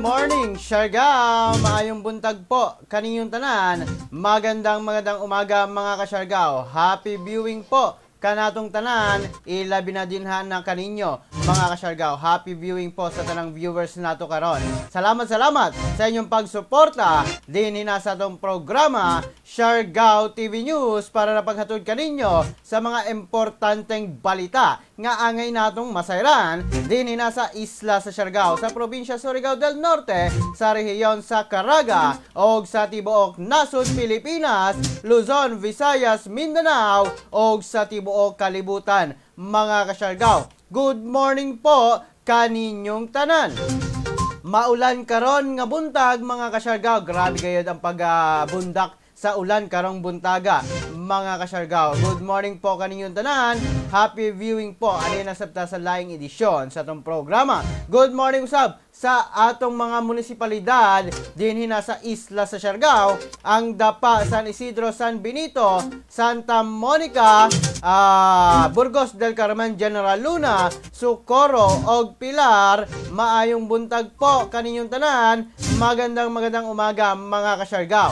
Morning, Siargao! Maayong buntag po kaninyong tanan. Magandang magandang umaga, mga kasyargao. Happy viewing po kanatong tanan, ilabi na dinha na kaninyo, mga kasyargao. Happy viewing po sa tanang viewers nato karon. Salamat, salamat sa inyong pagsuporta dinhi na sa atong programa Siargao TV News para na paghatod kaninyo sa mga importanteng balita nga angay natong masayran dinhi na sa isla sa Siargao, sa probinsya Surigao del Norte, sa rehiyon sa Caraga og sa tibuok nasod Pilipinas, Luzon, Visayas, Mindanao og sa tibuok kalibutan, mga kasyargao. Good morning po kaninyong tanan. Maulan karon nga buntag, mga kasyargao. Grabe gayud ang pagbundak sa ulan karong buntaga, mga kasyargao. Good morning po kaninyong tanan. Happy viewing po. Ani na sabta sa laing edisyon sa atong programa. Good morning usab sa atong mga munisipalidad dinhi na sa isla sa Siargao, ang Dapa, San Isidro, San Benito, Santa Monica, Burgos del Carmen, General Luna, Socorro og Pilar. Maayong buntag po kaninyong tanan. Magandang magandang umaga, mga kasyargao.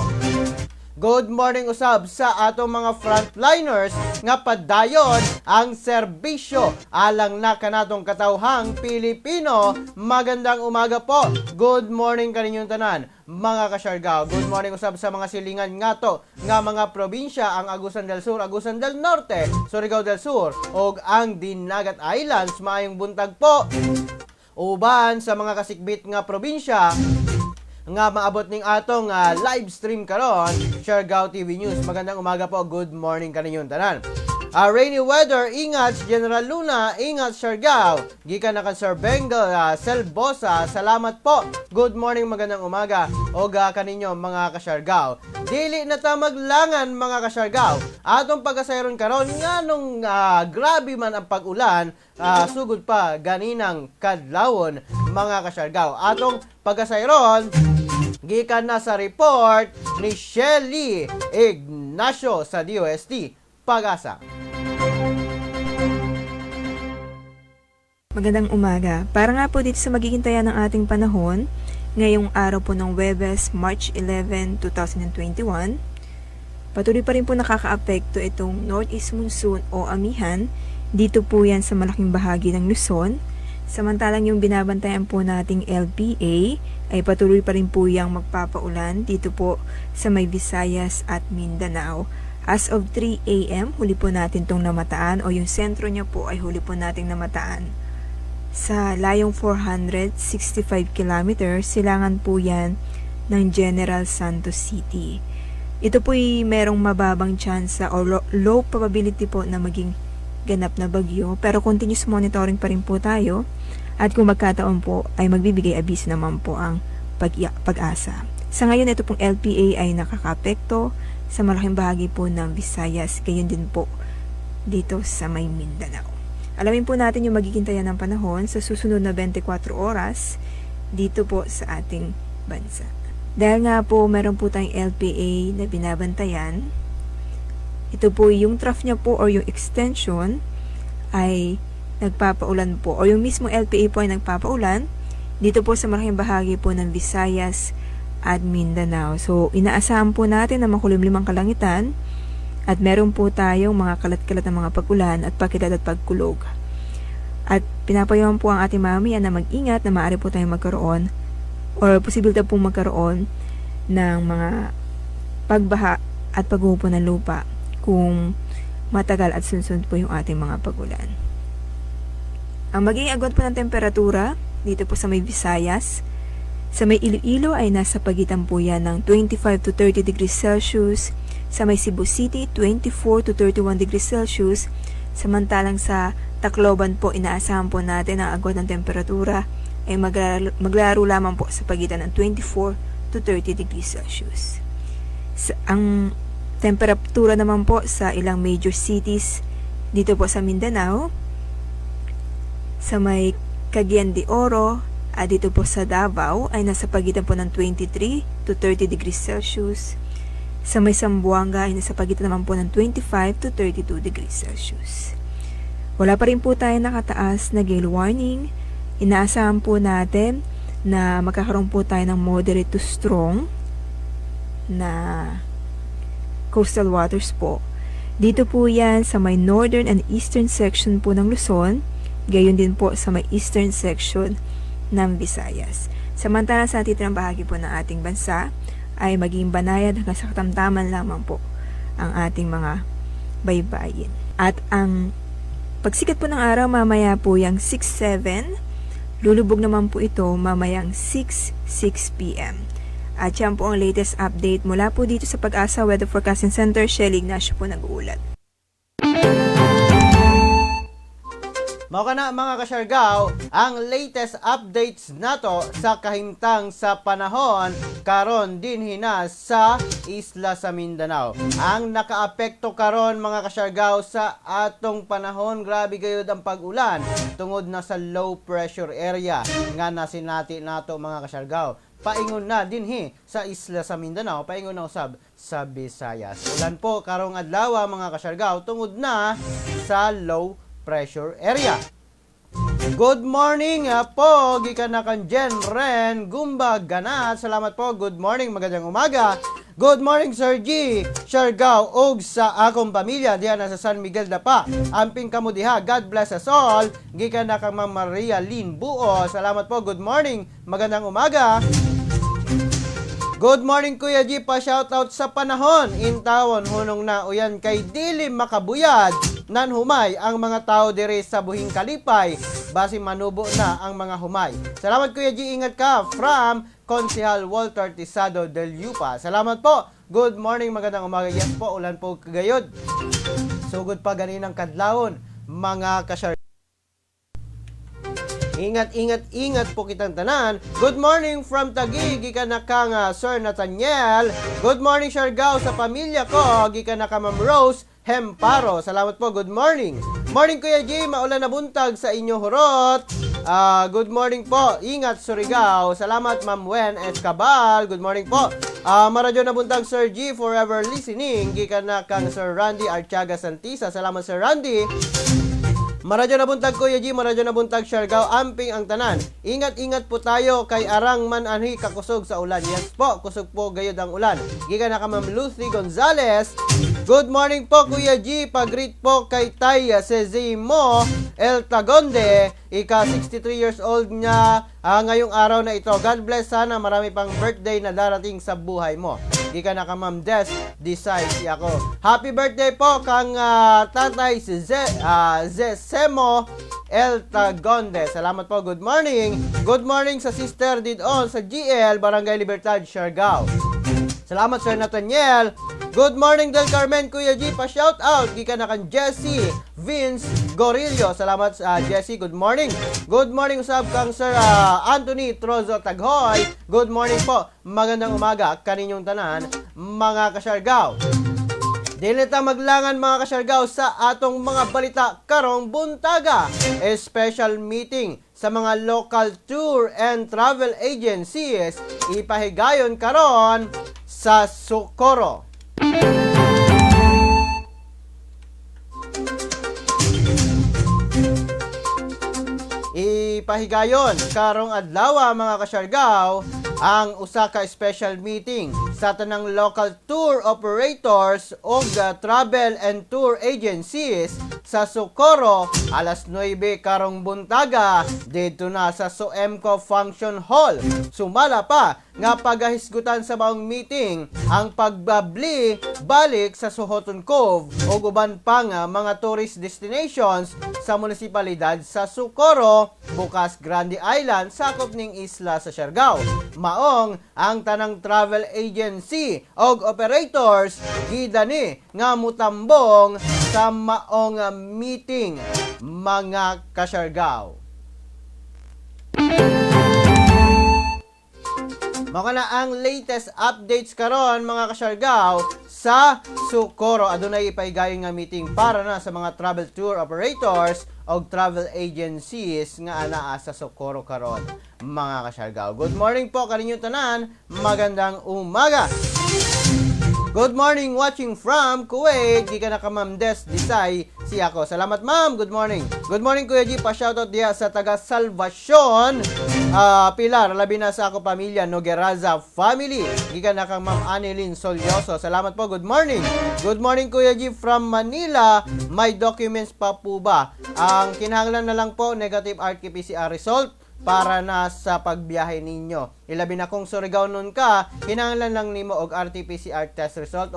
Good morning usab sa atong mga frontliners nga padayon ang serbisyo alang na kanatong katawhang Pilipino. Magandang umaga po. Good morning kaninyong tanan, mga kasyargao. Good morning usab sa mga silingan ngato nga mga probinsya, ang Agusan del Sur, Agusan del Norte, Surigao del Sur ug ang Dinagat Islands. Maayong buntag po. Uban sa mga kasikbit nga probinsya nga maabot ning atong live stream karon, Siargao TV News. Magandang umaga po. Good morning kaninyong tanan. Rainy weather, ingat General Luna, ingat Siargao. Gikan na kan Sir Bengal Selbosa, salamat po. Good morning, magandang umaga og kaninyo, mga kasyargao. Dili na ta maglangan, mga kasyargao. Atong pagkasayron karon nganong grabe man ang pag-ulan sugod pa ganinang kadlawon, mga kasyargao. Atong pagkasayron gikan na sa report ni Shelly Ignacio sa DOST Pag-asa. Magandang umaga. Para nga po dito sa magiging taya ng ating panahon, ngayong araw po ng Huwebes, March 11, 2021, patuloy pa rin po nakakaapekto itong Northeast Monsoon o Amihan. Dito po yan sa malaking bahagi ng Luzon. Samantalang yung binabantayan po nating LPA ay patuloy pa rin po yang magpapaulan dito po sa may Visayas at Mindanao. As of 3 a.m., huli po natin itong namataan o yung sentro niya po ay huli po nating namataan sa layong 465 kilometers, silangan po yan ng General Santos City. Ito po'y merong mababang tsansa o low probability po na maging ganap na bagyo, pero continuous monitoring pa rin po tayo at kung magkataon po ay magbibigay abiso naman po ang Pag-asa. Sa ngayon, ito pong LPA ay nakakapekto sa malaking bahagi po ng Visayas, gayon din po dito sa may Mindanao. Alamin po natin yung magiging taya ng panahon sa susunod na 24 oras dito po sa ating bansa. Dahil nga po meron po tayong LPA na binabantayan, ito po yung trough niya po or yung extension ay nagpapaulan po o yung mismo LPA po ay nagpapaulan dito po sa malaking bahagi po ng Visayas at Mindanao. So, inaasahan po natin na makulimlim ang kalangitan at meron po tayong mga kalat-kalat na mga pag-ulan at pagkidlat at pagkulog. At pinapayuhan po ang ating mamamayan na mag-ingat na maaari po tayong magkaroon or posibilidad pong magkaroon ng mga pagbaha at pagguho po ng lupa kung matagal at sunod po yung ating mga pag-ulan. Ang magiging agwat po ng temperatura dito po sa may Visayas, sa may Iloilo ay nasa pagitan po yan ng 25 to 30 degrees Celsius, sa may Cebu City, 24 to 31 degrees Celsius, samantalang sa Tacloban po, inaasahan po natin ang agwat ng temperatura ay maglaro lamang po sa pagitan ng 24 to 30 degrees Celsius. Ang temperatura naman po sa ilang major cities dito po sa Mindanao, sa may Cagayan de Oro at dito po sa Davao ay nasa pagitan po ng 23 to 30 degrees Celsius. Sa may Zamboanga ay nasa pagitan naman po ng 25 to 32 degrees Celsius. Wala pa rin po tayo nakataas na gale warning. Inaasahan po natin na magkakaroon po tayo ng moderate to strong na coastal waters po. Dito po yan sa may northern and eastern section po ng Luzon, gayon din po sa may eastern section ng Visayas. Samantala sa natitirang bahagi po ng ating bansa ay maging banayad hanggang sa katamtaman lamang po ang ating mga baybayin. At ang pagsikat po ng araw mamaya po yung 6:07, lulubog naman po ito mamayang 6:06 p.m. At yan po ang latest update mula po dito sa Pag-asa Weather Forecasting Center. Shelly Ignacio po nag-uulat. Mao kana, mga kasyargaw, ang latest updates nato sa kahimtang sa panahon karon dinhi na sa isla sa Mindanao. Ang nakaapekto karon, mga kasyargaw, sa atong panahon, grabe gayud ang pag-ulan tungod na sa low pressure area nga nasinati nato, mga kasyargaw. Paingon na dinhi sa isla sa Mindanao, paingon na usab sa Visayas. Ulan po karong adlaw, mga kasyargaw, tungod na sa low pressure area. Good morning po, gikan na kan Jen Ren Gumba Ganat. Salamat po. Good morning, magandang umaga. Good morning, Sir G. Siargao og sa akong pamilya diha na sa San Miguel Dapa. Amping kamo diha. God bless us all. Gikan na kang Ma'am Maria Lynn Buo. Salamat po. Good morning. Magandang umaga. Good morning, Kuya G, pa shoutout sa panahon. Intawon hunong na uyan kay dili makabuyad. Nan humay ang mga tao diri sa Buhing Kalipay. Basi manubo na ang mga humay. Salamat, Kuya G, ingat ka, from Konsehal Walter Tisado del Yupa. Salamat po. Good morning, magandang umaga. Yes po, ulan po kagayod. Sugod pa ganinang kadlawon, mga kasyar. Ingat, ingat, ingat po kitang tanan. Good morning from Taguig, gikan na kang Sir Nathaniel. Good morning, Siargao, sa pamilya ko, gikan na ka Ma'am Rose Hemparo. Salamat po, good morning. Morning, Kuya G, maulan na buntag sa inyo hurot. Good morning po. Ingat, Surigao. Salamat, Ma'am Wen Escabal. Good morning po. Maradyo na buntag, Sir G, forever listening. Gikan na kang Sir Randy Archaga Santisa. Salamat, Sir Randy. Maradyo na buntag, Kuya G, maradyo na buntag, Siargao, amping ang tanan. Ingat-ingat po tayo kay arang man anhi kakusog sa ulan. Yes po, kusog po gayod ang ulan. Gikan na ka Ma'am Lucy Gonzales. Good morning po, Kuya G, pag-greet po kay Tay Cezimo El Tagonde, ika 63 years old niya ngayong araw na ito. God bless, sana marami pang birthday na darating sa buhay mo. Gikan na ka Ma'am Des Decide ako. Happy birthday po kang Tatay si Zesemo El Tagonde. Salamat po. Good morning. Good morning sa sister didon sa GL Barangay Libertad, Siargao. Salamat, Sir Nathaniel. Good morning, Del Carmen, Kuya G. Pa shout out gikan na kan Jesse Vince Gorillo. Salamat, Jesse. Good morning. Good morning usab kang Sir Anthony Trozo Taghoy. Good morning po. Magandang umaga kaninyong tanan, mga kasyargaw. Dili ta maglangan, mga kasyargaw, sa atong mga balita karong buntaga. A special meeting sa mga local tour and travel agencies ipahigayon karon sa Socorro. Ipahigayon karong adlaw, mga kasyargaw, ang usa ka special meeting sa tanang local tour operators o travel and tour agencies sa Socorro alas 9 karong buntaga didto na sa Soemco Function Hall. Sumala pa nga pagahisgutan sa maong meeting ang pagbabli balik sa Sohoton Cove o uban pa nga mga tourist destinations sa munisipalidad sa Socorro, Bukas Grande Island, sakop ning isla sa Siargao. Maong ang tanang travel agency og operators gidani nga mutambong sa maong meeting, mga kasyargao. Mao na ang latest updates karon, mga kasyargao, sa Socorro. Adunay ipahigayon nga meeting para na sa mga travel tour operators o travel agencies nga anaa sa Socorro karon, mga kasyargao. Good morning po kaninyo tanan. Magandang umaga. Good morning, watching from Kuwait. Gikan na ka Ma'am Des Disay si ako. Salamat, ma'am. Good morning. Good morning, Kuya G. Pa shoutout diha sa taga Salvacion. Pilar, labi na sa ako pamilya, Nogeraza family. Gikan na kang Ma'am Annelyn Solyoso. Salamat po. Good morning. Good morning, Kuya G from Manila. May documents pa po ba? Ang kinahanglan na lang po, negative RT-PCR result para na sa pagbiyahe ninyo. Ilabi na kung Surigao nun ka, kinahanglan lang nimo og RT-PCR test result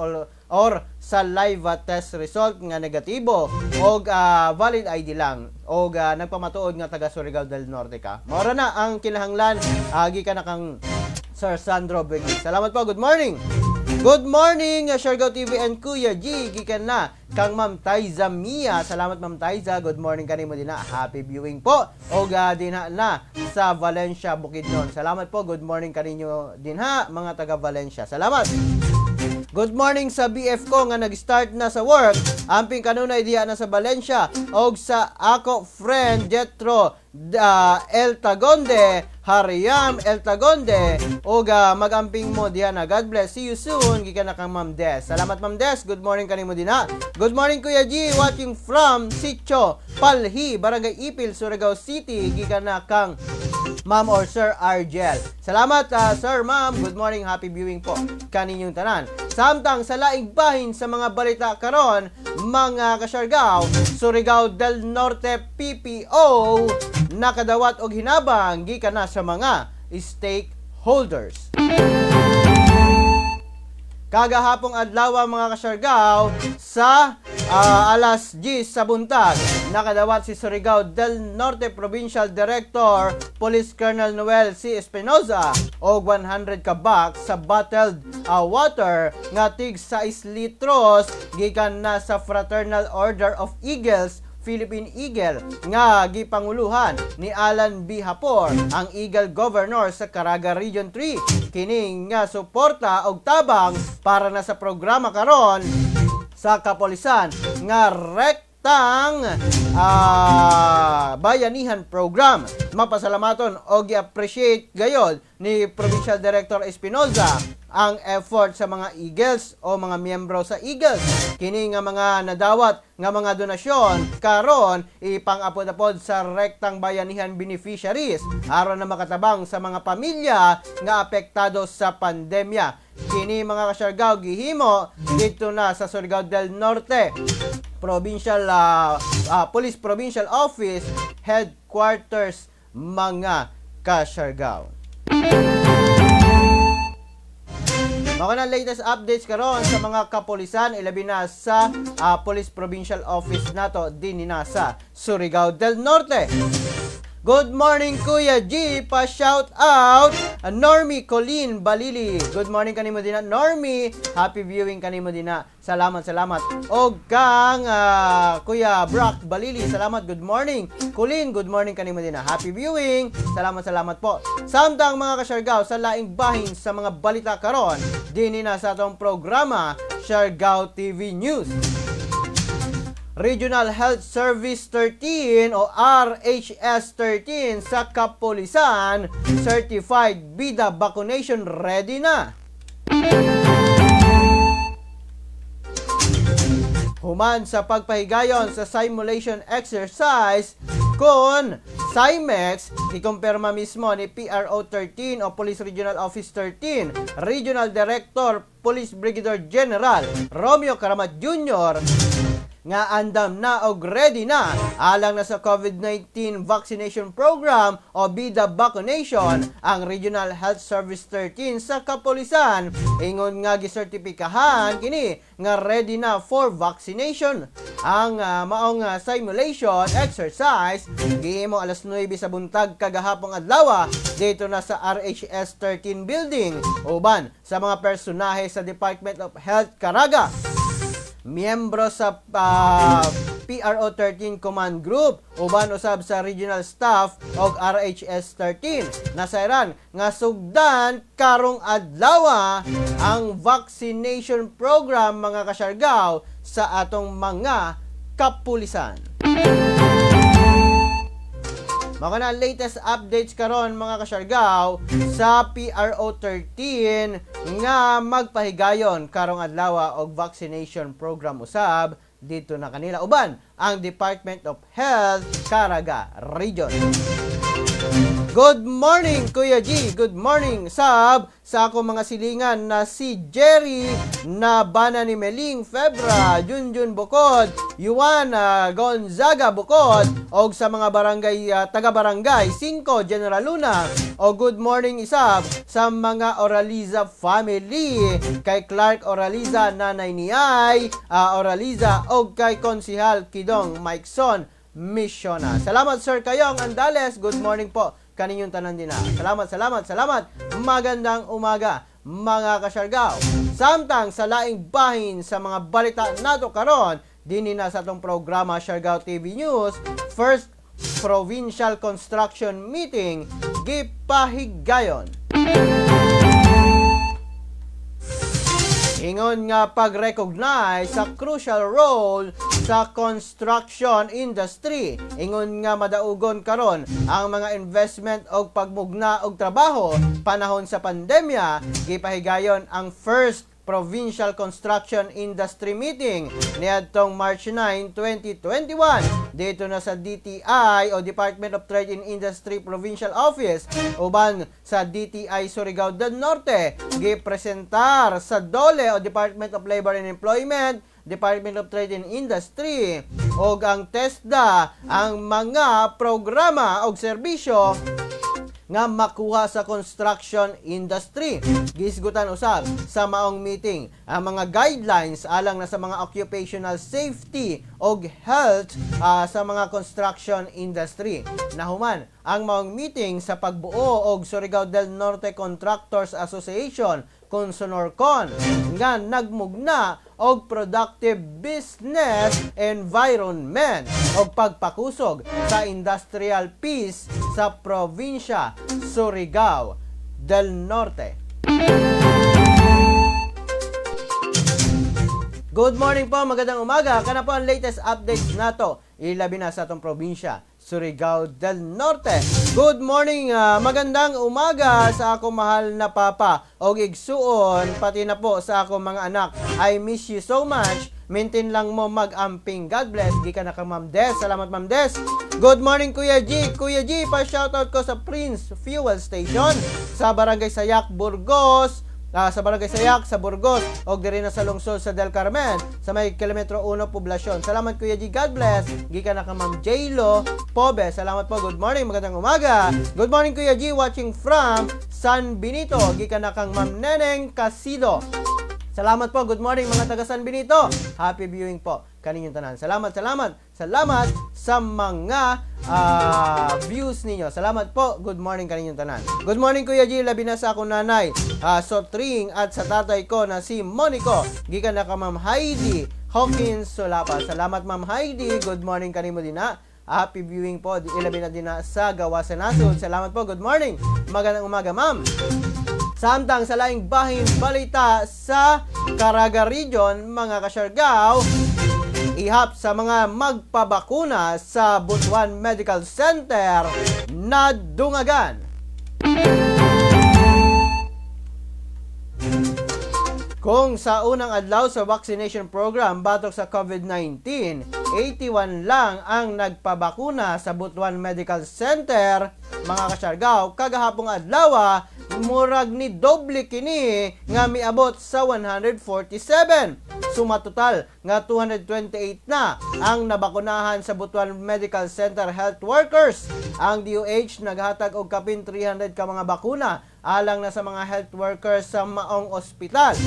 or sa live test result nga negatibo og valid ID lang og nagpamatuod nga taga Surigao del Norte ka. Mao na ang kinahanglan, gikan na kang Sir Sandro Buegui. Salamat po. Good morning. Good morning, Siargao TV and Kuya G. Gikan na kang Ma'am Taiza Mia. Salamat, Ma'am Taiza. Good morning kanimo din na. Happy viewing po. Og dinha na sa Valencia, Bukidnon. Salamat po. Good morning kaninyo din ha, mga taga Valencia. Salamat. Good morning sa BF ko nga nag-start na sa work. Amping kanunay diha na sa Valencia og sa ako friend Jetro El Tagonde, Hariam El Tagonde, og magamping mo diha na. God bless. See you soon. Gikan na kang Ma'am Des. Salamat, Ma'am Des. Good morning kanimo din ha. Good morning, Kuya G, watching from Sitio Palhi, Barangay Ipil, Surigao City. Gikan na kang Ma'am or Sir Argel. Salamat, Sir, Ma'am. Good morning, happy viewing po kaninyong tanan. Samtang sa laing bahin sa mga balita karon, mga kasyargaw, Surigao del Norte PPO nakadawat og hinabang gikan na sa mga stakeholders. Kagahapong adlaw, mga kasyargaw, sa alas 10 sa buntag, nakadawat si Surigao del Norte Provincial Director Police Colonel Noel C. Espinosa og 100 ka box sa bottled water nga tig 6 litros gikan na sa Fraternal Order of Eagles, Philippine Eagle, nga gipanguluhan ni Alan B. Hapor, ang Eagle Governor sa Caraga Region 3. Kini nga suporta og tabang para na sa programa karon sa kapolisan nga Rektang Bayanihan Program. Mapasalamaton og gi-appreciate gayod ni Provincial Director Espinosa ang effort sa mga Eagles o mga miyembro sa Eagles. Kini nga mga nadawat nga mga donasyon karon ipang-apod-apod sa Rektang Bayanihan beneficiaries aron na makatabang sa mga pamilya nga apektado sa pandemya. Kini, mga kasyargaw, gihimo dito na sa Surigao del Norte Provincial Police Provincial Office Headquarters, mga kasyargaw. Mao na latest updates karon sa mga kapolisan, ilabi na sa Police Provincial Office nato dinhi na sa Surigao del Norte. Good morning, Kuya G, pa shout out Normie Colleen Balili. Good morning kanimo din na, Normie. Happy viewing kanimo din na. Salamat, salamat. Og kang Kuya Brock Balili, salamat. Good morning. Colleen, good morning kanimo din na. Happy viewing. Salamat, salamat po. Samtang, mga kasyargaw, sa laing bahin sa mga balita karon dinhi na sa atong programa Siargao TV News. Regional Health Service 13 o RHS 13 sa Kapulisan certified BIDA vaccination ready na. Human sa pagpahigayon sa simulation exercise kon SIMEX, ikumpirma mismo ni PRO 13 o Police Regional Office 13, Regional Director Police Brigadier General Romeo Caramat Jr. nga andam na og ready na alang na sa COVID-19 vaccination program o BIDA vaccination ang Regional Health Service 13 sa Kapulisan. Ingon nga gisertipikahan kini nga ready na for vaccination. Ang maong simulation exercise gihimo alas 9 sa buntag kagahapong adlaw dito na sa RHS 13 building uban sa mga personahe sa Department of Health Caraga, miyembro sa PRO 13 Command Group, uban usab sa regional staff og RHS 13. Nasayran nga sugdan karong adlaw ang vaccination program, mga kasyargaw, sa atong mga kapulisan. Mao na ang latest updates karon, mga kasyargaw, sa PRO 13 nga magpahigayon karong adlaw og vaccination program usab dito na kanila uban ang Department of Health Caraga Region. Good morning, Kuya G. Good morning, sab, sa ako mga silingan na si Jerry na bana ni Meling Febra, Junjun Bukod, Yuana Gonzaga Bukod, og sa mga barangay taga barangay 5 General Luna. O good morning isab sa mga Oraliza family, kay Clark Oraliza, nanay ni ay Oraliza, og kay Konsihal Kidong Mikeson Missiona. Salamat, Sir Kayong Andales. Good morning po kaninyong tanan din na. Salamat, salamat, salamat. Magandang umaga, mga kasyargaw. Samtang sa laing bahin sa mga balita nato karon dinhi na sa atong programa Siargao TV News, First Provincial Construction Meeting gipahigayon. Ingon nga pag-recognize sa crucial role sa construction industry. Ingon nga madaugon karon ang mga investment og pagmugna og trabaho panahon sa pandemya, gipahigayon ang first Provincial Construction Industry Meeting niadtong March 9, 2021 dito na sa DTI o Department of Trade and Industry Provincial Office uban sa DTI Surigao del Norte. Gipresentar sa DOLE o Department of Labor and Employment, Department of Trade and Industry og ang TESDA ang mga programa og serbisyo nga makuha sa construction industry. Gisgutan usab sa maong meeting ang mga guidelines alang na sa mga occupational safety og health sa mga construction industry. Nahuman ang maong meeting sa pagbuo og Surigao del Norte Contractors Association, Consonorcon, nga nagmugna og productive business environment og pagpakusog sa industrial peace sa probinsya Surigao del Norte. Good morning po, magandang umaga. Kana po ang latest updates nato. Ilabi na sa atong probinsya, Surigao del Norte. Good morning, magandang umaga sa akong mahal na papa og igsuon, pati na po sa akong mga anak. I miss you so much. Maintain lang mo mag-amping. God bless. Gikan na kang Ma'am Des. Salamat, Ma'am Des. Good morning, Kuya G. Kuya G, pa-shoutout ko sa Prince Fuel Station sa Barangay Sayak, Burgos. Sa Barangay Sayak, sa Burgos, og diri na sa lungsod sa Del Carmen, sa may kilometro 1 poblasyon. Salamat, Kuya G. God bless. Gikan na kang Ma'am Jaylo Pobe. Salamat po. Good morning. Magandang umaga. Good morning, Kuya G. Watching from San Benito. Gikan na kang Ma'am Neneng Casido. Salamat po. Good morning, mga taga San Benito. Happy viewing po kaninyong tanan. Salamat, salamat. Salamat sa mga views ninyo. Salamat po. Good morning kaninyong tanan. Good morning, Kuya G. Labi na sa akong nanay, Sotring, at sa tatay ko na si Monico. Gikan na ka Ma'am Heidi Hawkins Solapa. Salamat, Ma'am Heidi. Good morning kanimo din na. Happy viewing po. Ilabi na din na sa gawa sa nasod. Salamat po. Good morning. Magandang umaga, ma'am. Samtang sa laing bahin balita sa Caraga Region, mga kasyargaw, ihap sa mga magpabakuna sa Butuan Medical Center na dungagan. Kung sa unang adlaw sa vaccination program batok sa COVID-19, 81 lang ang nagpabakuna sa Butuan Medical Center, mga kasyargaw, kagahapong adlaw, murag ni doble kini nga miabot sa 147. Suma total nga 228 na ang nabakunahan sa Butuan Medical Center health workers. Ang DOH naghatag og kapin 300 ka mga bakuna alang na sa mga health workers sa maong ospital.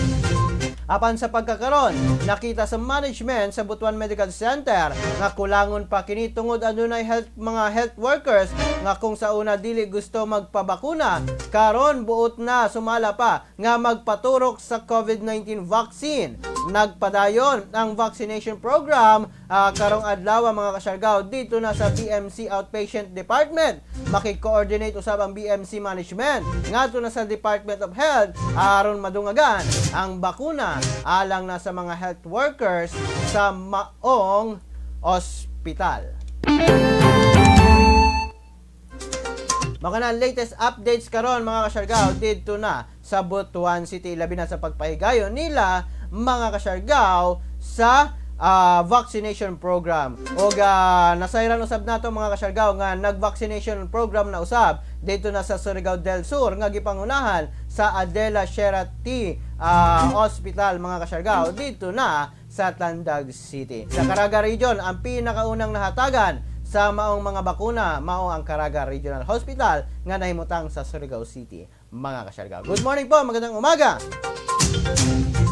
Apan sa pagkakaron, nakita sa management sa Butuan Medical Center nga kulangon pa kini tungod adunay mga health workers nga kung sa una dili gusto magpabakuna, karon buot na sumala pa nga magpaturok sa COVID-19 vaccine. Nagpadayon ang vaccination program karong adlaw, mga kasyargaw, dito na sa BMC Outpatient Department. Makig-coordinate usab ang BMC management ngadto na sa Department of Health aron madungagan ang bakuna alang na sa mga health workers sa maong ospital. Maka na latest updates karon, mga kasyargaw, dito na sa Butuan City, labi na sa pagpahigayon nila, mga kasyargaw, sa vaccination program. Og nasayran usab nato, mga kasyargaw, nga nag-vaccination program na usab dito na sa Surigao del Sur nga gipangunahan sa Adela Sierra T. Hospital, mga kasyargaw, dito na sa Tandag City. Sa Caraga Region, ang pinakaunang nahatagan sa maong mga bakuna mao ang Caraga Regional Hospital nga nahimutang sa Surigao City, mga kasyargaw. Good morning po, magandang umaga.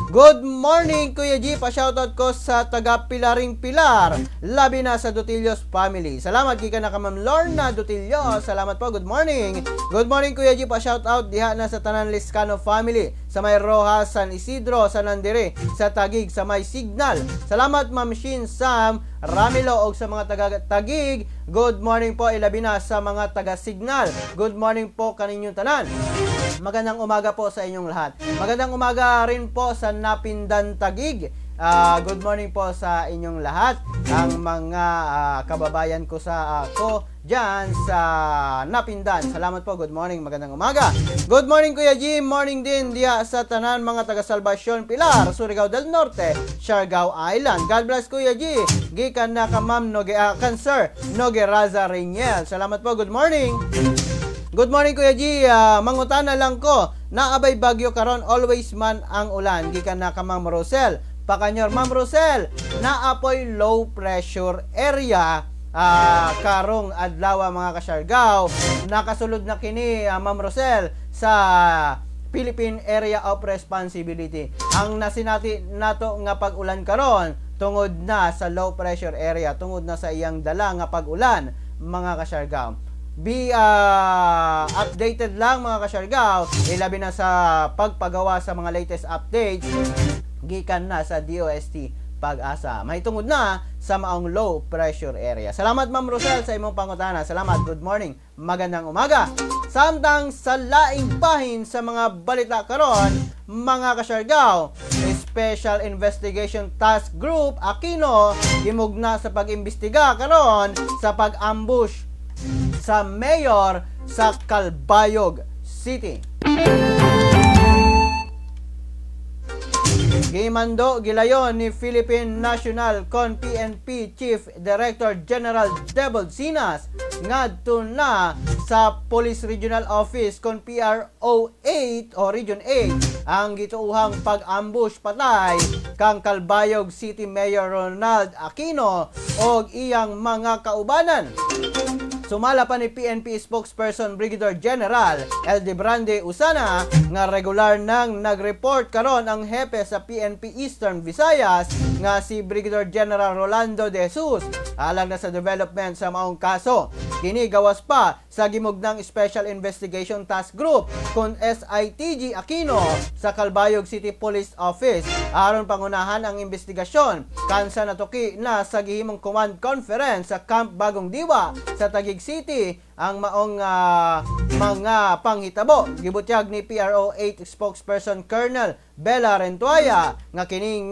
Good morning, Kuya G. Pa-shoutout ko sa taga Pilaring Pilar, labi na sa Dutilios family. Salamat gikan na ka Ma'am Lorna Dutilios. Salamat po. Good morning. Good morning, Kuya G. Pa-shoutout diha na sa tanan Liscano family sa may Rojas, San Isidro, San Andre, sa Taguig, sa may Signal. Salamat, Ma'am Shin Sam Ramilo, og sa mga taga Taguig. Good morning po, ilabi na sa mga taga Signal. Good morning po kaninyong tanan. Magandang umaga po sa inyong lahat. Magandang umaga rin po sa Napindan Taguig. Good morning po sa inyong lahat. Ang mga kababayan ko sa ko dyan sa Napindan. Salamat po. Good morning. Magandang umaga. Good morning, Kuya Jim. Morning din diya sa tanan mga taga Salvacion Pilar, Surigao del Norte, Siargao Island. God bless, Kuya G. Gikan na ka Ma'am Noge, kan Sir Nogeraza Reniel. Salamat po. Good morning. Good morning, Kuya G. Mangutana lang ko. Naabay bagyo karon? Always man ang ulan. Gikan na ka Ma'am Rosel Pakanyor. Ma'am Rosel, naapoy low pressure area karong adlaw, mga kasyargaw. Nakasulod na kini, Ma'am Rosel, sa Philippine Area of Responsibility. Ang nasinati nato nga pag-ulan karon tungod na sa low pressure area, tungod na sa iyang dala nga pag-ulan, mga kasyargaw. Be updated lang, mga kasyargaw, ilabi na sa pagpagawa sa mga latest updates gikan na sa DOST Pag-asa. Mahitungod na sa maong low pressure area. Salamat, Ma'am Rosel, sa imong pangutana. Salamat. Good morning. Magandang umaga. Samtang sa laing bahin sa mga balita karon, mga kasyargaw, Special Investigation Task Group Aquino gimugna sa pag-imbestiga karon sa pag-ambush sa mayor sa Calbayog City. Gimando gilayon ni Philippine National Con PNP Chief Director General Debold Sinas ngadto na sa Police Regional Office kon PRO 8 o Region 8 ang gituuhang pag-ambush patay kang Calbayog City Mayor Ronald Aquino og iyang mga kaubanan. Sumala pa ni PNP spokesperson Brigadier General Eldebrande Usana nga regular nang nag-report karon ang hepe sa PNP Eastern Visayas nga si Brigadier General Rolando De Jesus alang na sa development sa maong kaso. Kini gawas pa sa gimugnang Special Investigation Task Group kon SITG Aquino sa Calbayog City Police Office aron pangunahan ang investigasyon kansa natuki na sa gihimong command conference sa Camp Bagong Diwa sa Taguig City ang maong mga panghitabo. Gibutyag ni PRO 8 spokesperson Colonel Bella Rentuaya nga kini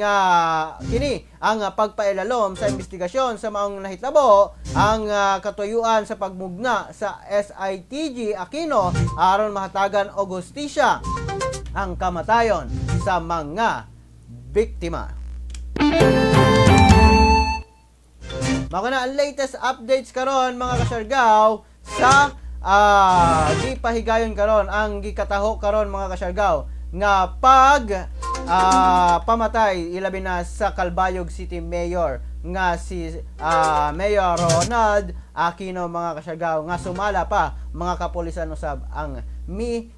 ang pagpailalom sa investigasyon sa maong nahitabo ang katuyuan sa pagmugna sa SITG Aquino aron mahatagan og hustisya ang kamatayon sa mga biktima. Mao na ang latest updates karon, mga kasyargaw, sa gipahigayon karon, ang gikataho karon, mga kasyargaw, nga pag pamatay ilabi na sa Calbayog City Mayor nga si Mayor Ronald Aquino, mga kasyargaw, nga sumala pa mga kapulisan usab ang mi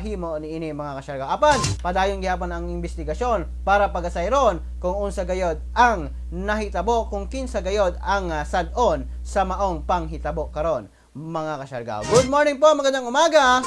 himo niini, mga kasyargaw. Apan padayon gihapon ang investigasyon para pagasayron kung unsa gayod ang nahitabo, kung kinsa gayod ang sad-on sa maong panghitabo karon, mga kasyargaw. Good morning po, magandang umaga.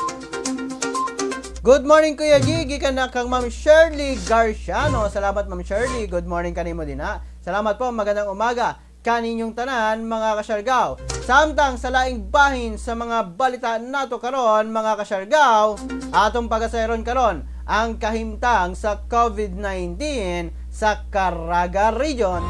Good morning, Kuya G. Gikan na kang Ma'am Shirley Garciano. Salamat, Ma'am Shirley. Good morning kanimo din ha. Salamat po, magandang umaga kaninyong tanan, mga kasyargaw. Samtang sa laing bahin sa mga balita nato karon, mga kasyargaw, atong pagasayron karon ang kahimtang sa COVID-19 sa Caraga Region.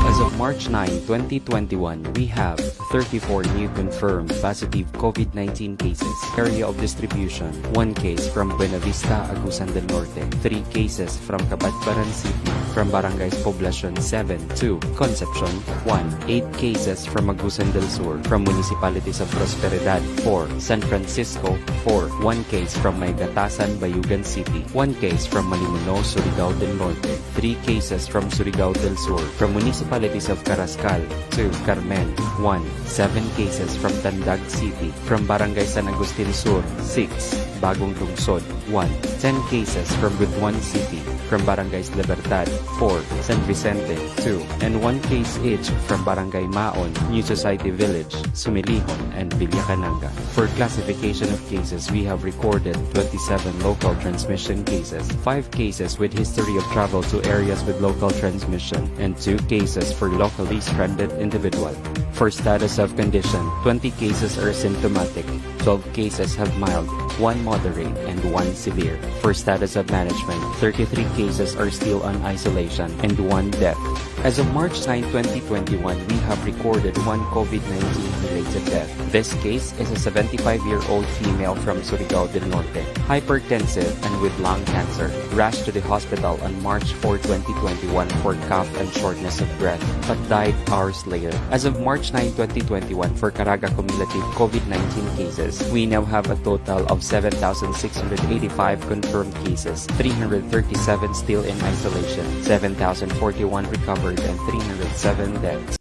As of March 9, 2021, we have 34 new confirmed positive COVID-19 cases. Area of distribution: 1 case from Buenavista, Agusan del Norte, 3 cases from Cabadbaran City, from Barangays Poblacion 7, 2, Concepcion 1, 8 cases from Agusan del Sur, from municipalities of Prosperidad 4, San Francisco 4, 1 case from Maygatasan, Bayugan City, 1 case from Malimuno, Surigao del Norte, 3 cases from Surigao del Sur, from municipalities of Carrascal 2, Carmen 1, 7 cases from Tandag City, from Barangay San Agustin Sur 6, Bagong Lungsod 1, 10 cases from Butuan City, from Barangays Libertad 4, San Vicente 2, and 1 case each from Barangay Maon, New Society Village, Sumilihon, and Villacananga. For classification of cases, we have recorded 27 local transmission cases, 5 cases with history of travel to areas with local transmission, and 2 cases for locally stranded individual. For status of condition, 20 cases are symptomatic, 12 cases have mild, 1 moderate, and 1 severe. For status of management, 33 cases are still on isolation and 1 death. As of March 9, 2021, we have recorded 1 COVID-19 related death. This case is a 75-year-old female from Surigao del Norte, hypertensive and with lung cancer, rushed to the hospital on March 4, 2021 for cough and shortness of breath, but died hours later. As of March 9, 2021, for Caraga cumulative COVID-19 cases, we now have a total of 7,685 confirmed cases, 337 still in isolation, 7,041 recovered, and 307 deaths.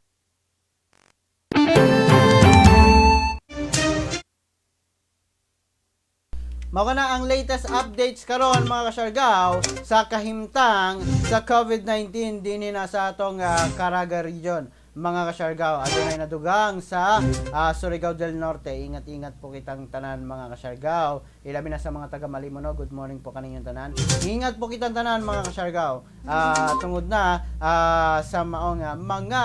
Mao na ang latest updates karon, mga kasyargaw, sa kahimtang sa COVID-19 dinhi na sa atong Caraga region, mga kasyargaw. Adunay nadugang sa Surigao del Norte. Ingat-ingat po kitang tanan, mga kasyargaw. Ilabi na sa mga taga Malimono. Good morning po kaninyong tanan. Ingat po kitang tanan, mga kasyargaw. Tungod na sa maong mga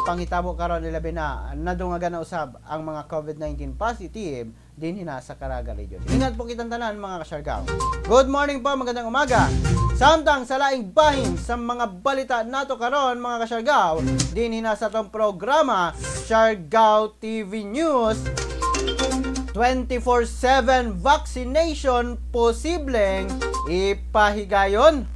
panghitabo karon, ilabi na nadungagan na usab ang mga COVID-19 positive dinhi na sa Caraga region. Ingat po kitang tanan, mga kasyargaw. Good morning po, magandang umaga. Samtang sa laing bahin sa mga balita nato karon, mga kasyargaw, dinhi na sa atong programa Siargao TV News, 24/7 vaccination posibleng ipahigayon.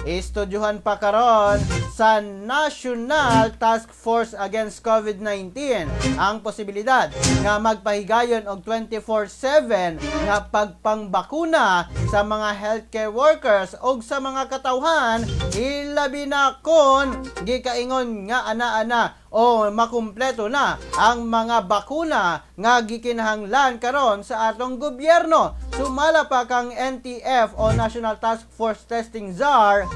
Istudyuhan pa karon sa National Task Force Against COVID-19 ang posibilidad nga magpahigayon og 24/7 nga pagpangbakuna sa mga healthcare workers og sa mga katawhan, ilabi na kon gikaingon nga ana-ana o makumpleto na ang mga bakuna nga gikinahanglan karon sa atong gobyerno. Sumala pa kang NTF o National Task Force Testing Czar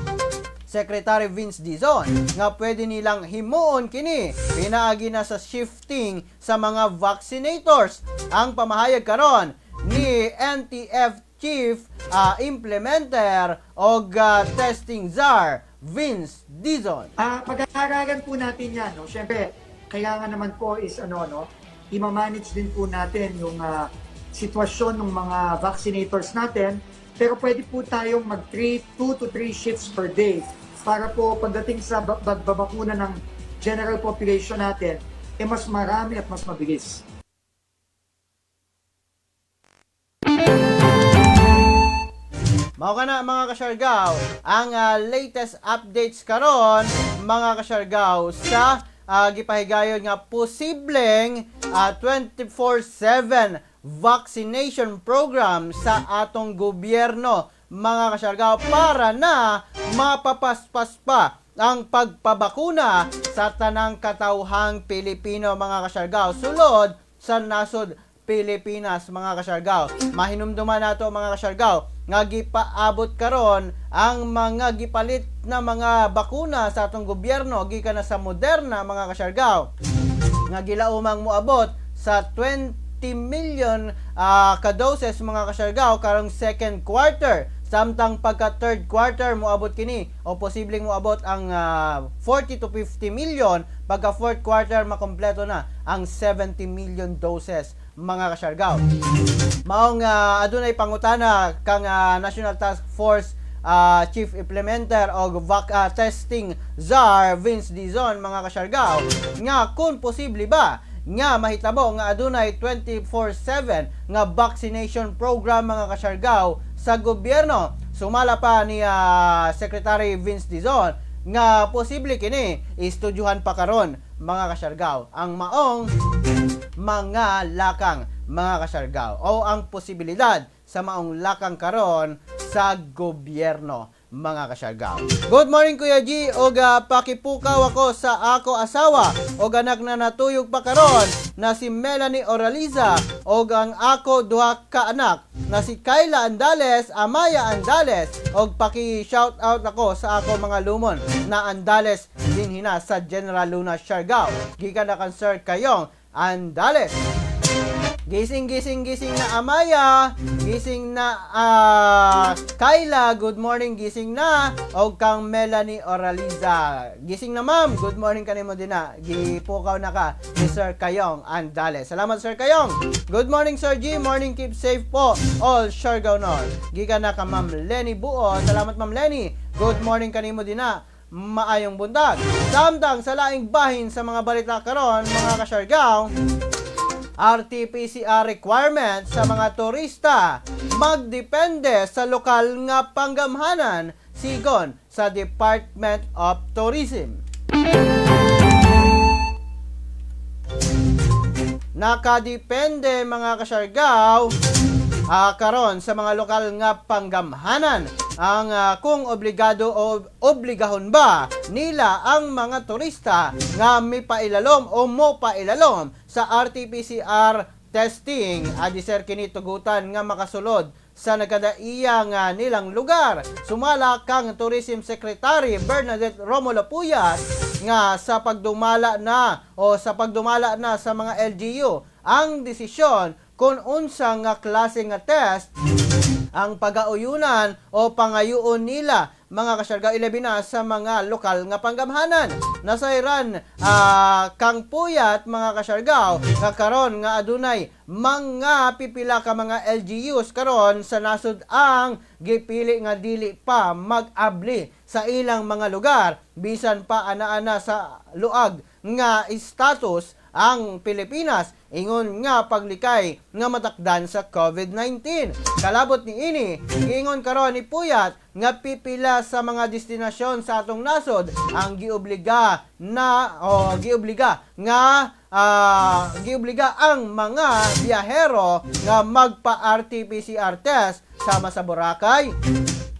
Secretary Vince Dizon nga pwede nilang himuon kini pinaagi na sa shifting sa mga vaccinators. Ang pamahayag karon ni NTF Chief Implementer og Testing Czar Vince Dizon. Pag-aaralan po natin yan, no? Siyempre, kailangan naman po is ano, no? I-manage din po natin yung sitwasyon ng mga vaccinators natin. Pero pwede po tayong mag 2 to 3 shifts per day para po pagdating sa pagbabakuna ng general population natin, eh mas marami at mas mabilis. Mao ka na, mga kasyargaw, ang latest updates karon, mga kasyargaw, sa gipahigayon nga posibleng 24/7 vaccination program sa atong gobyerno, mga kasyargaw, para na mapapaspas pa ang pagpabakuna sa tanang katawhang Pilipino, mga kasyargaw, sulod sa nasod Pilipinas, mga kasyargaw. Mahinumduman nato, mga kasyargaw, nga gipaabot karon ang mga gipalit na mga bakuna sa atong gobyerno gikan na sa Moderna, mga kasyargaw, nga gilaumang moabot sa 20 million ka-doses, mga kasyargaw, karong second quarter. Samtang pagka third quarter moabot kini o posibleng moabot ang 40 to 50 million, pagka fourth quarter makompleto na ang 70 million doses. mga kasyargaw. Maong adunay pangutana kang National Task Force Chief Implementer og Testing Czar Vince Dizon, mga kasyargaw, nga kung posible ba nga mahitabo nga adunay 24/7 nga vaccination program, mga kasyargaw, sa gobyerno. Sumala pa ni Secretary Vince Dizon nga posible kini, istudyuhan pa karon, mga kasyargaw, ang maong mga lakang, mga kasyargaw, o ang posibilidad sa maong lakang karon sa gobyerno, mga kasyargaw. Good morning, Kuya G, og pakipukaw ako sa ako asawa og anak na natuyog pa karon na si Melanie Oraliza og ang ako duha ka anak na si Kyla Andales, Amaya Andales, og paki shout out ako sa ako mga lumon na Andales dinhina sa General Luna, Siargao. Gikan na kan Sir Kayong Andales. Gising, gising, gising na, Amaya. Gising na, Kyla. Good morning, gising na. O kang Melanie Oraliza. Gising na, ma'am. Good morning kanimo din na. Gipukaw na ka ni Sir Kayong Andales. Salamat, Sir Kayong. Good morning, Sir G. Morning, keep safe po all Siargao North. Gikan na ka Ma'am Lenny Buo. Salamat, Ma'am Lenny. Good morning kanimo din na. Maayong buntag. Samtang sa laing bahin sa mga balita karon, mga kasyargaw, RT-PCR requirement sa mga turista magdepende sa lokal nga panggamhanan, sigon sa Department of Tourism. Nakadepende, mga kasyargaw, karon sa mga lokal nga panggamhanan ang kung obligado o obligahon ba nila ang mga turista nga mipailalom o mopailalom sa RT-PCR testing adi sir kini tugutan nga makasulod sa nagkadaiya nga nilang lugar. Sumala kang Tourism Secretary Bernadette Romulo Puyat nga sa pagdumala na sa mga LGU ang desisyon kung unsa nga klase nga test ang pagauyunan o pangayuon nila, mga kasyargaw, ilabi na sa mga lokal nga panggamhanan. Nasayran kang Puyat, mga kasyargaw, nga karon nga adunay mga pipila ka mga LGUs karon sa nasod ang gipili nga dili pa mag-abli sa ilang mga lugar bisan pa ana-ana sa luag nga status ang Pilipinas ingon nga paglikay nga matakdan sa COVID-19. Kalabot ni ini, giingon karon ni Puyat nga pipila sa mga destinasyon sa atong nasod ang giobliga ang mga biyahero nga magpa RT-PCR test sama sa Boracay,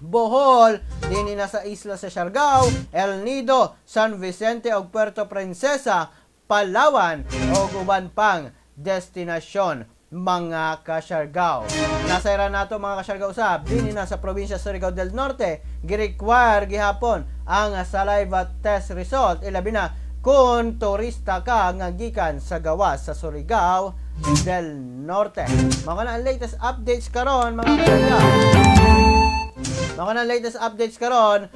Bohol, dinhi na sa isla sa Siargao, El Nido, San Vicente ug Puerto Princesa, Palawan o uban pang destinasyon, mga kasyargaw. Nasayran nato, mga kasyargaw, usab dinhi na sa probinsya Surigao del Norte, gi-require gihapon ang saliva test result, ilabi na kung turista ka nga gikan sa gawas sa Surigao del Norte. Mga na ang latest updates karon, mga kasyargaw. Mga na latest updates karon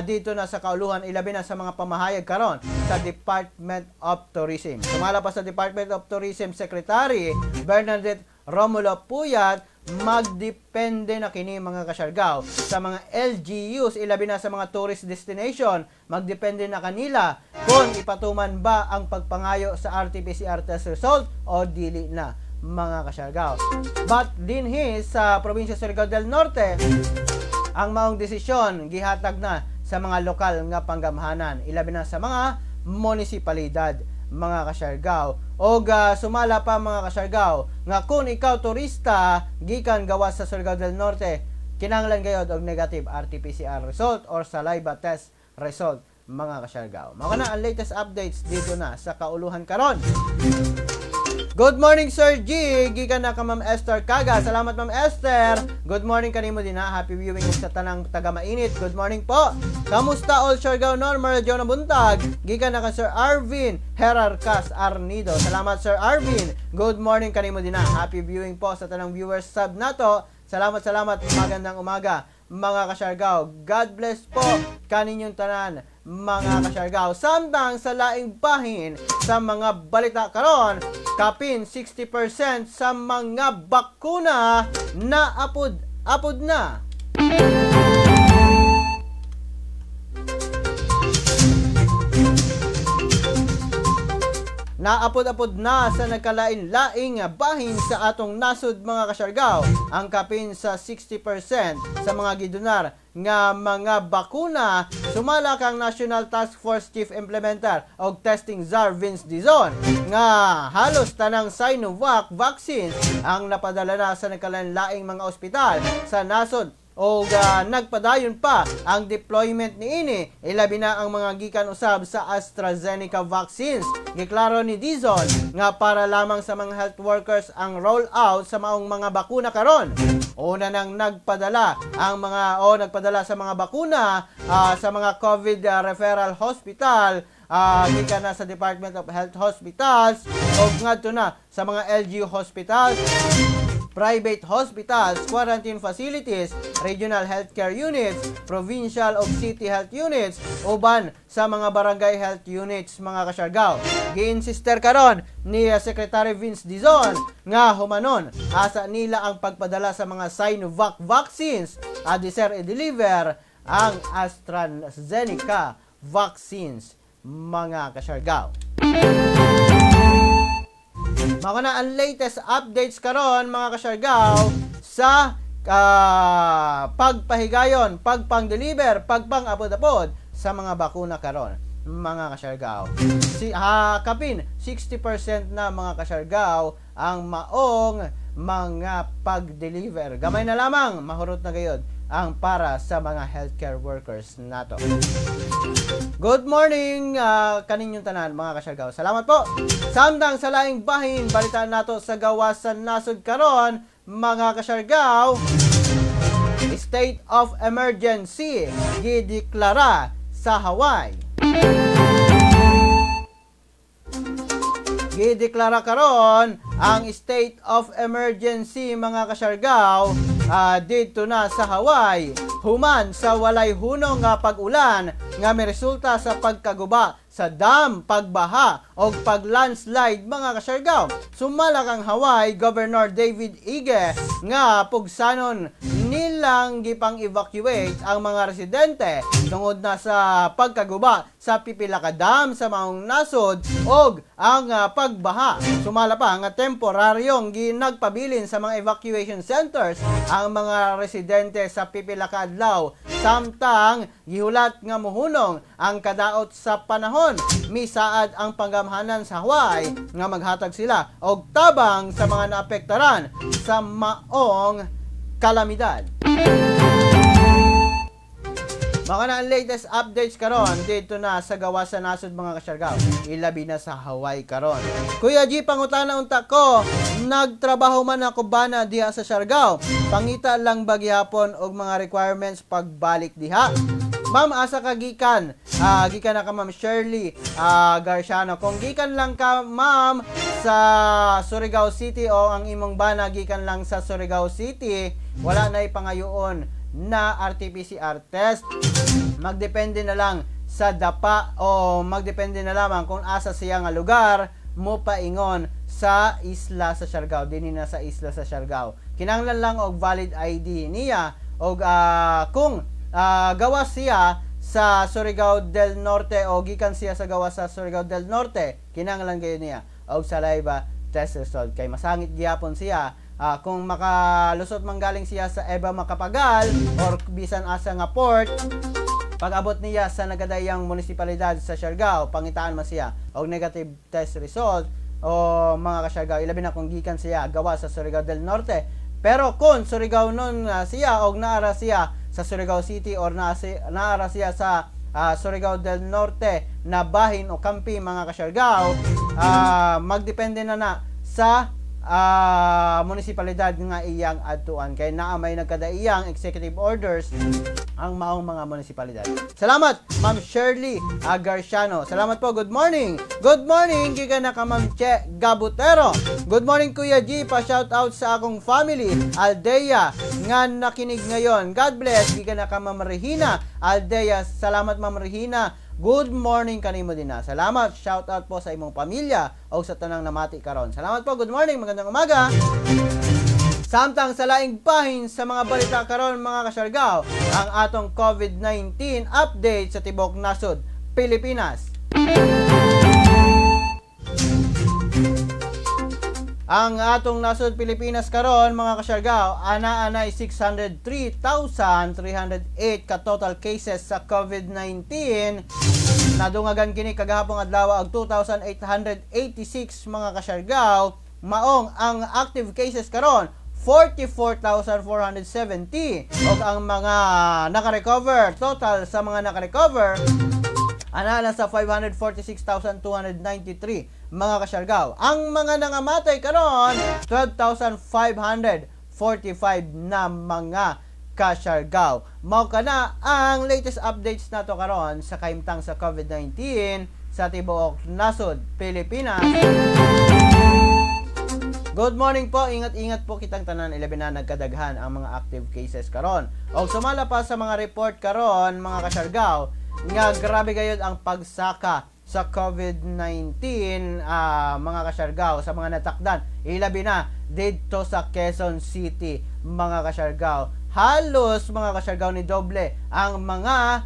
dito na sa kauluhan, ilabi na sa mga pamahayag karon sa Department of Tourism. Sumala pa sa Department of Tourism Secretary Bernadette Romulo Puyat, magdepende na kini, mga kasyargaw, sa mga LGUs, ilabi na sa mga tourist destination. Magdepende na kanila kung ipatuman ba ang pagpangayo sa RT-PCR test result o dili na, mga kasyargaw. But dinhi sa probinsya Surigao del Norte, ang maong desisyon gihatag na sa mga lokal nga panggamhanan, ilabi na sa mga munisipalidad, mga kasyargaw. Og sumala pa, mga kasyargaw, nga kung ikaw turista gikan gawas sa Surigao del Norte, kinahanglan gayod og negative RT-PCR result or saliva test result, mga kasyargaw. Mao na ang latest updates dito na sa kauluhan karon. Good morning, Sir G. Gikan na ka Ma'am Esther Kaga. Salamat, Ma'am Esther. Good morning kanimo din ha. Happy viewing sa tanang taga mainit. Good morning po. Kamusta all Siargao North, Maradyo na buntag. Gikan na ka Sir Arvin Herarcas Arnido. Salamat, Sir Arvin. Good morning kanimo din ha. Happy viewing po sa tanang viewers sub nato. Salamat, salamat. Magandang umaga, mga kasyargaw. God bless po kaninyong tanan. mga kasyargaw. Samtang sa laing bahin sa mga balita karon, kapin 60% sa mga bakuna na apod-apod na. Naapod-apod na sa nagkalain-laing bahin sa atong nasod mga kasyargaw ang kapin sa 60% sa mga gidunar nga mga bakuna, sumala kang National Task Force Chief Implementer og Testing Czar Vince Dizon nga halos tanang Sinovac vaccines ang napadala na sa nagkalain-laing mga ospital sa nasod o nagpadayon pa ang deployment niini, ilabi na ang mga gikan usab sa AstraZeneca vaccines. Giklaro ni Dizon nga para lamang sa mga health workers ang roll out sa maong mga bakuna karon. Una nang nagpadala ang mga o nagpadala sa mga bakuna sa mga COVID referral hospital, gikan na sa Department of Health Hospitals o ngadto na sa mga LGU hospitals, private hospitals, quarantine facilities, regional healthcare units, provincial o city health units, uban sa mga barangay health units mga kasyargaw. Giinsister karon ni Secretary Vince Dizon nga humanon asa nila ang pagpadala sa mga Sinovac vaccines at ser i-deliver ang AstraZeneca vaccines mga kasyargaw. Mao na ang latest updates karon mga kasyargaw sa pagpahigayon, pagpang-deliver, pagpang-apod-apod sa mga bakuna karon mga kasyargaw. Kapin 60% na mga kasyargaw ang maong mga pag-deliver. Gamay na lamang mahurot na gayod ang para sa mga healthcare workers nato. Good morning kaninyong tanan mga kasyargaw. Salamat po. Samtang sa laing bahin, balitaan nato sa gawasan nasod karon mga kasyargaw. State of emergency gideklara sa Hawaii. Gideklara karon ang state of emergency mga kasyargaw didto na sa Hawaii human sa walay hunong nga pag-ulan nga miresulta sa pagkaguba sa dam, pagbaha o pag-landslide mga kasyargaw. Sumala kang Hawaii Governor David Ige nga pugsanon nilang gipang-evacuate ang mga residente tungod na sa pagkaguba sa pipila ka dam sa maong nasod og ang pagbaha. Sumala pa nga temporaryong ginagpabilin sa mga evacuation centers ang mga residente sa pipila ka adlaw samtang gihulat nga muhunong ang kadaot sa panahon. Misaad ang panggamhanan sa Hawaii nga maghatag sila og tabang sa mga naapektaran sa maong kalamidad. Maka na ang latest updates karon dito na sa gawa sa nasod mga kasyargaw, ilabi na sa Hawaii karon. Kuya G, pangutana unta ko, nagtrabaho man ako bana diha sa Siargao, pangita lang ba gihapon og mga requirements pagbalik diha? Ma'am, asa ka gikan? Gikan na ka Ma'am Shirley Garciano. Kung gikan lang ka ma'am sa Surigao City o ang imong bana gikan lang sa Surigao City, wala na ipangayoon na RT-PCR test. Magdepende na lang sa dapa o magdepende na lamang kung asa siya nga lugar mo paingon sa isla sa Siargao, dinhi na sa isla sa Siargao. Kinahanglan lang og valid ID niya og kung gawas siya sa Surigao del Norte o gikan siya sa gawas sa Surigao del Norte, kinahanglan kayo niya og saliva test result kay masangit gihapon siya. Kung makalusot man galing siya sa Eva Macapagal or bisan asa nga port, pag-abot niya sa nagadayang munisipalidad sa Siargao, pangitaan man siya og negative test result o mga kasyargao, ilabi na kung gikan siya gawa sa Surigao del Norte. Pero kung Surigao nun siya og naara siya sa Surigao City or naara siya sa Surigao del Norte na bahin o kampi mga kasyargao, magdepende na na sa munisipalidad nga iyang adtuan kay naa may nagkadaiyang executive orders Ang maong mga munisipalidad. Salamat, Ma'am Shirley Agarciano. Salamat po. Good morning. Good morning, gikan na ka Ma'am Che Gabutero. Good morning, Kuya G. Pa-shout out sa akong family, Aldea, nga nakinig ngayon. God bless. Gikan na ka Ma'am Regina Aldea. Salamat, Ma'am Regina. Good morning kanimo din na. Salamat. Shout out po sa imong pamilya o sa tanang namati karon. Salamat po. Good morning. Magandang umaga. Samtang sa laing bahin sa mga balita karon, mga kasyargaw, ang atong COVID-19 update sa tibok nasod Pilipinas. Ang atong nasod Pilipinas karon, mga kasyargaw, ana-anay 603,308 ka total cases sa COVID-19. Nadungagan kini kagahapon adlaw og 2,886, mga kasyargaw. Maong ang active cases karon 44,470 ug ang mga naka-recover, total sa mga naka-recover ana na sa 546,293, mga kasyargaw. Ang mga nangamatay karon 12,545 na, mga kasyargaw. Mao kana ang latest updates nato karon sa kahimtang sa COVID-19 sa tibuok nasod Pilipinas. Good morning po. Ingat-ingat po kitang tanan. Ilabi na nagkadaghan ang mga active cases karon. Og sumala pa sa mga report karon, mga kasyargaw, nga grabe gayud ang pagsaka sa COVID-19, mga kasyargaw, sa mga natakdan. Ilabi na didto sa Quezon City, mga kasyargaw. Halos, mga kasyargaw, ni doble ang mga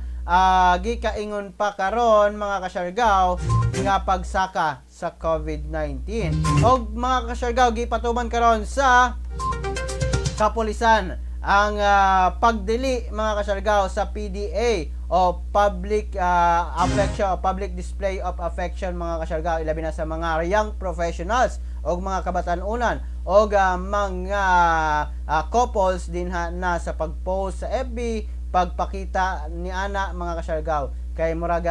gikaingon pa karon, mga kasyargaw, nga pagsaka sa COVID-19. Og mga kasyargaw, gipatuman karon sa kapulisan ang pagdili, mga kasyargaw, sa PDA o public affection o public display of affection, mga kasyargaw, ilabi na sa mga young professionals o mga kabatanunan o mga couples din ha, na sa pag-post sa FB, pagpakita ni ana, mga kasyargaw, kay murag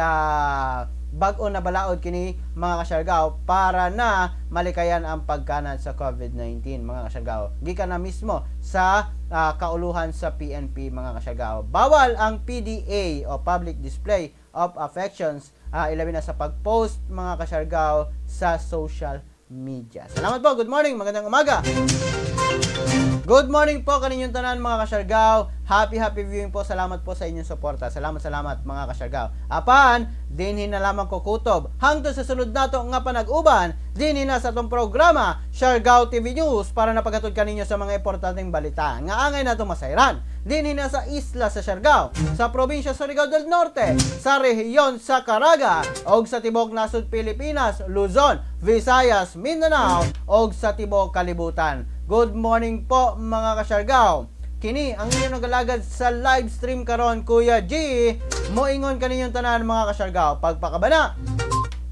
bag-o na balaod kini, mga kasyargaw, para na malikayan ang pagkanad sa COVID-19, mga kasyargaw, gikan na mismo sa kauluhan sa PNP, mga kasyargaw. Bawal ang PDA o public display of affections, ilabi na sa pag-post, mga kasyargaw, sa social media. Salamat po. Good morning. Magandang umaga. Good morning po kaninyong tanan, mga kasyargaw. Happy happy viewing po. Salamat po sa inyong suporta. Salamat, salamat, mga kasyargaw. Apan, dinhi na lamang ko kutob. Hangtod sa sunod nato nga panag-uban, dinhi na sa atong programa, Siargao TV News, para napaghatod kaninyo sa mga importanteng balita nga angay nato masayran dinhi na sa isla sa Siargao, sa probinsya sa Surigao del Norte, sa rehiyon sa Caraga, og sa tibok nasod Pilipinas, Luzon, Visayas, Mindanao, og sa tibok kalibutan. Good morning po, mga kasyargaw. Kini ang inyong nagalagad sa live stream karon, Kuya G. Moingon kaninyong tanan, mga kasyargaw. Pagpakabana,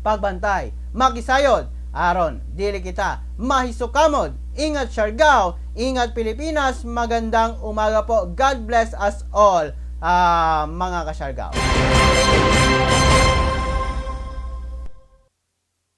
pagbantay, makisayod, aron dili kita mahisukamod. Ingat Siargao, ingat Pilipinas, magandang umaga po. God bless us all, mga kasyargaw.